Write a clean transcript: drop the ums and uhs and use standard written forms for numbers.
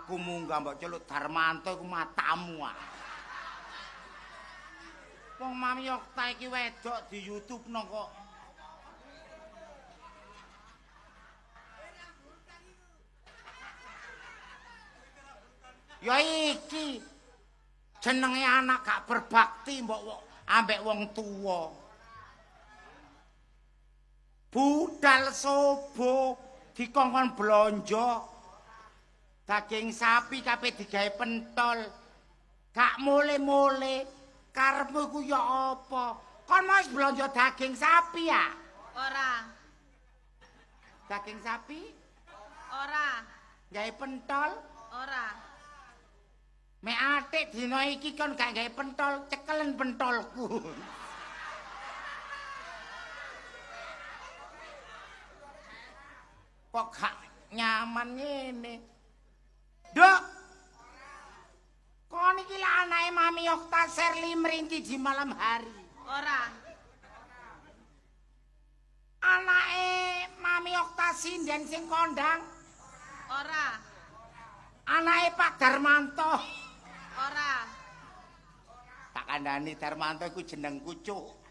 Aku munggah mbok celuk Darmanto iku matamu ah. Wong Mami Okta iki wedok di YouTube-no kok. Ya iki jenenge anak gak berbakti mbok ambek wong tuwa. Budal subuh dikongkon blonjo. Daging sapi kabeh digawe pentol. Gak mule-mule karepmu iku ya apa? Kon mau blonjo daging sapi ya? Ora. Daging sapi? Ora. Gawe pentol? Ora. Mek atik dina iki kon gak gawe pentol, cekelen pentolku. Kok gak nyaman ngene? Nduk. Kon iki lak anake Mami Okta Serli merinti di malam hari. Ora. Anake Mami Okta sinden sing kondang? Ora. Anake Pak Darmanto. Ora. Tak kandhani Darmanto iku jenengku, Cuk.